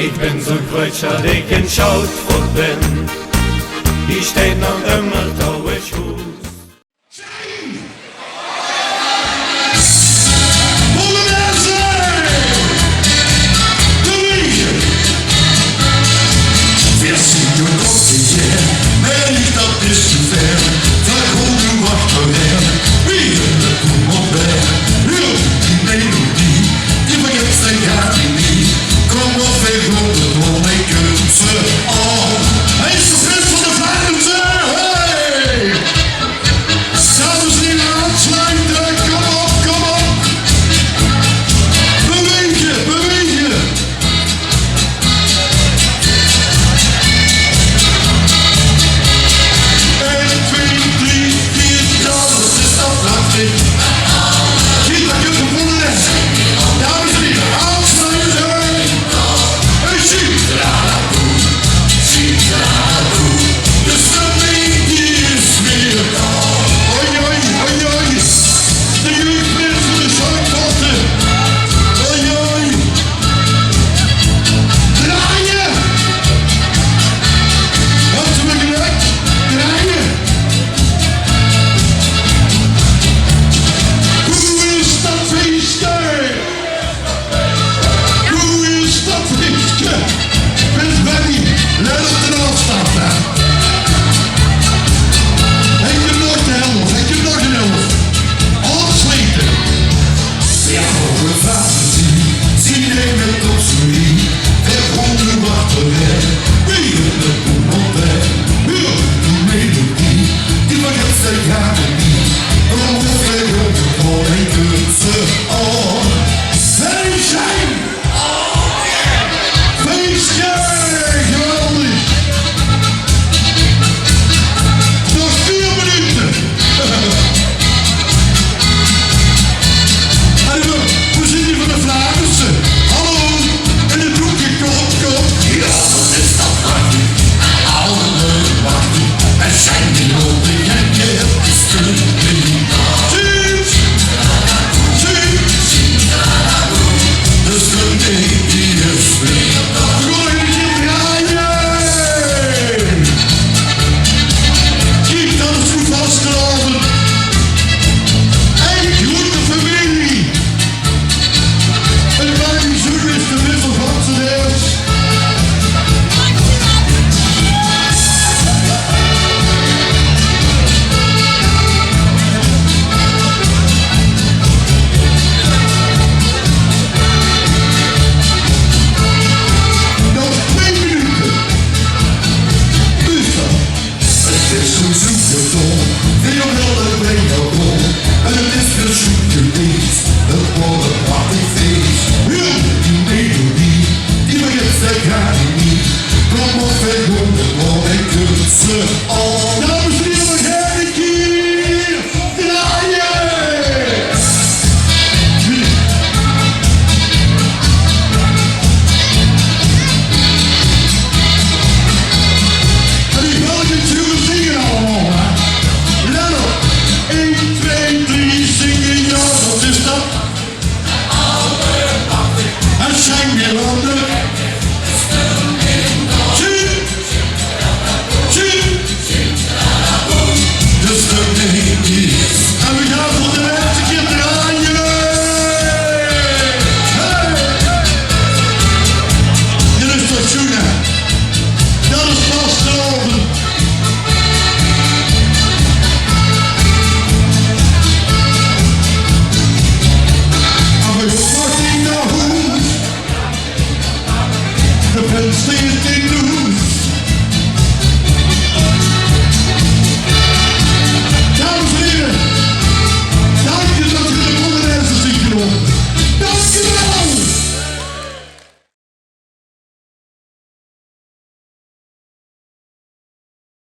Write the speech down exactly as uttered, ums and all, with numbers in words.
Ich bön zoe groeat, dat ich ein sjoutvoot bön. Hie steit nog ummer 't aw sjoes. Polonaise! Bewege! Veer zeen de Koppelje, mer neet op Distelveer. Veer gaon noe achterein, wie in de Poemelbeer. Huur die melodie, die vergits te gaar neet. Kóm op, veer gaon de Donnekunse op. Hey, is de prins van de Vlaamse! Hey! Dames en hiere, aansloete. Kóm op, kóm op. Bewege, bewege. Ein, twee, drie, veer, jao, dat is dat prachtig. Kiek, dat kump van de les. Dames en hiere, aansloete. Hey, sjoen. De stemming die is weer. Oei, oei, oei, oei. De jeugdprins van de Zandvoorten. Oei, oei. Draaie. Hartelijk geluk. Draaie. Hoe is dat feestje? Hoe is dat feestje? Prins Benny, let op de aafstand, hè. Höb ich nog ein helf? Höb ich nog ein helf? Opslete. Jao, veur fantasie, zie neet mit op z'n lie. Veer gaon noe achterein, wie in de Poemelbeer. Huur die melodie, die vergits te gaar neet. Kóm op, veer gaon de Donnekunse op. Sunshine! Feestje! Geweldig! Nog veer minute! Hallo, veer zeen hie van de Vlaamse. Hallo, in 't hoekje, kóm, kóm. Jao, dat is toch prachtig. Alle wachten. Veer zeen die op de gekke. Tjus! Tjus! De stemming die is weer. Veer gaon nog ein kier draaie. Kiek, dat is noe vastelaovend. Ein groete femilie. 't Baartje Zoen is de wissel van z'n dees. Nog twee minute. Rustig. 't Is good zoe gedoon, veer wille bie elkaar. En 't is weer zoe gewees, 't waor ein prachtig fees. Huur die melodie, die vergits te gaar neet. Kóm op, veer gaon de Donnekunse op. Dames en hiere, nog ein kier. Draaie! En ich wil 't zinge allemaol, hè. Let op. Ein, twee, drie, zinge, jao, dat is dat. En zing weer, Londen. Tjus. Tjus. De stemming die is. En veer gaon veur de lètste kier draaie. Hey! Dit is toch sjoen, hè? Dat is vastelaovend. En veer gaon nog neet nao hoes. De prins steit in de hoes.